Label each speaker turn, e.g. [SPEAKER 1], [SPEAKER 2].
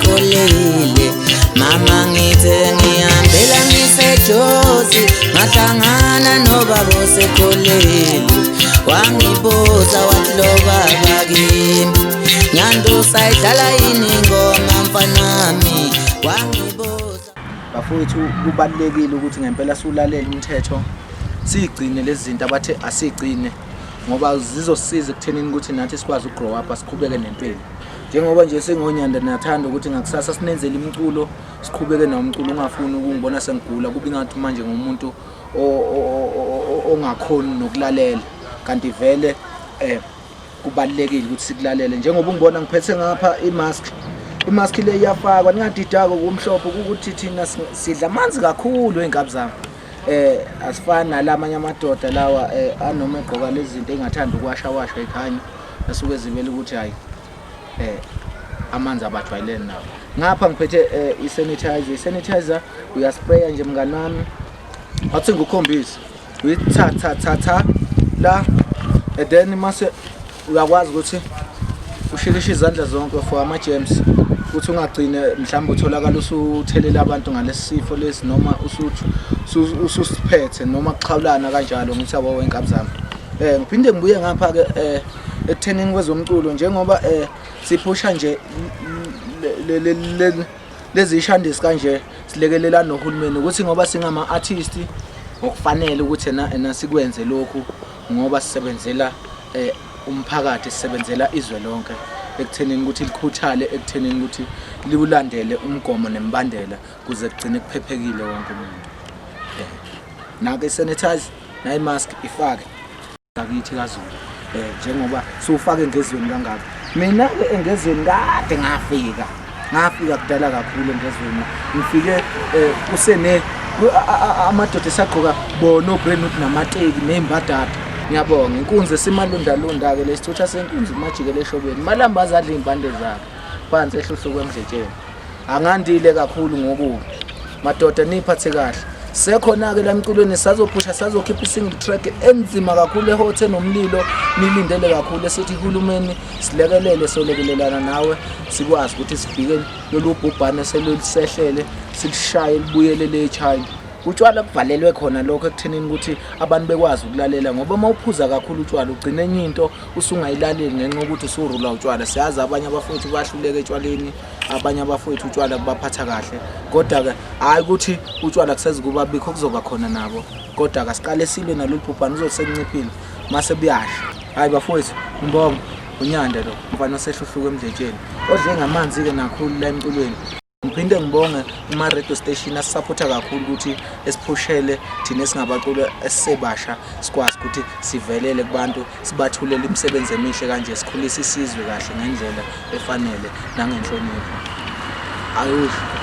[SPEAKER 1] osekhulile. Mama ngithe ngihambela ngiseJozi, ngahlangana nobaba osekhulile. Wangibuza wathi lo baba kimi, Nyandusa idlala yini ingoma mfanami? Wangibuza.
[SPEAKER 2] Bafowethu, kubalulekile ukuthi ngempela siwulalele umthetho, siyigcine lezi zinto abathe asigcine, ngoba zizosisiza ekuthenini ukuthi nathi sikwazi ukugrow up, siqhubeke nempilo. Njengoba nje singonyanda, niyathanda ukuthi ngakusasa sinenzele imiculo, siqhubeke nawo umculo. Ungafuni ukungibona sengigula, kuba ingathi manje ngumuntu ongakhoni nokulalela, kanti vele kubalulekile ukuthi sikulalele. Njengoba ungibona ngiphethe ngapha imask, imask le iyafakwa, ningadidako kumhlophe ukuthi thina sidla amanzi kakhulu ey'nkabi zami. Asifani nalamanye amadoda lawa anoma egqoka lezi zinto engathanda ukuwasha washa ekhanya, asuke ezibela ukuthi hayi amanzi abajwayelene nawo. Ngapha ngiphethe i-sanitizer. I-sanitizer uyaspraya nje mngani wami, wathi ngikukhombise, uyithatha thatha la, and then mase uyakwazi ukuthi ushikishe izandla zonke for ama-germs, ukuthi ungagcine mhlawumbe utholakala usuthelela abantu ngalesi sifo lesi, noma ususiphethe, noma kuxhawulana kanjalo. Ngithi yabo inkabi zami, ngiphinde ngibuye ngapha-ke ekuthenini kwezomculo, njengoba siphusha nje lezi shandisi kanje, silekelela nohulumeni ukuthi ngoba singama-artist okufanele ukuthi ena sikwenze lokhu, ngoba sisebenzela umphakathi, sisebenzela izwe lonke ekuthenini ukuthi likhuthale ekuthenini ukuthi liwulandele umgomo nemibandela kuze kugcine kuphephekile wonke umuntu. Nake i-sanitizer nayi-mask ifake ngakithi kaZulu, njengoba siwufake engezweni kangaka. Mina-ke engezweni kade ngafika kudala kakhulu engezweni. Ngifike kusene amadoda esagqoka bona obrand namateki ney'mbadada. Ngiyabonga inkunzi esimalundalunda-ke, lesithutha senkunzi kumajikelo eshobeni, malamba azadla iy'mpande zakhe phansi ehluhluku emdletsheni. Angandile kakhulu ngokubi madoda, niyiphathe kahle. Sekhona-ke la emculweni, sazophusha, sazokhipha i-single track enzima kakhulu ehothe nomlilo, nilindele kakhulu, esithi hulumeni silekelele, solekelelana nawe, sikwazi ukuthi sibhike lolu bhubhane selusehlele, silishaye libuyele le China. Utshwala kuvalelwe khona lokho ekuthenini ukuthi abantu bekwazi ukulalela, ngoba uma uphuza kakhulu utshwala ugcina enye into usungayilaleli ngenxa yokuthi usurulwa utshwala. Siyazi abanye abafowethu bayahluleka etshwaleni, abanye abafowethu utshwala kubaphatha kahle, kodwa-ke hhayi ukuthi utshwala kuseze kuba bikho, kuzoba khona nabo, kodwa kasiqale silwe nalolu bhubhane, uzothi sekunciphile mase buyasha. Hhayi bafowethu, ngibonga uNyanda lo mfana osehluhluka emdletsheni, odle ngamanzi-ke nakhulu la emculweni. Ngiphinde ngibonge kuma-radio station asisaphotha kakhulu ukuthi esiphushele thina esingabaculi esisebasha, sikwazi ukuthi sivelele kubantu, sibathulele imisebenzi emihle kanje, sikhulise isizwe kahle ngendlela efanele nangenhlonipho. Ayusho.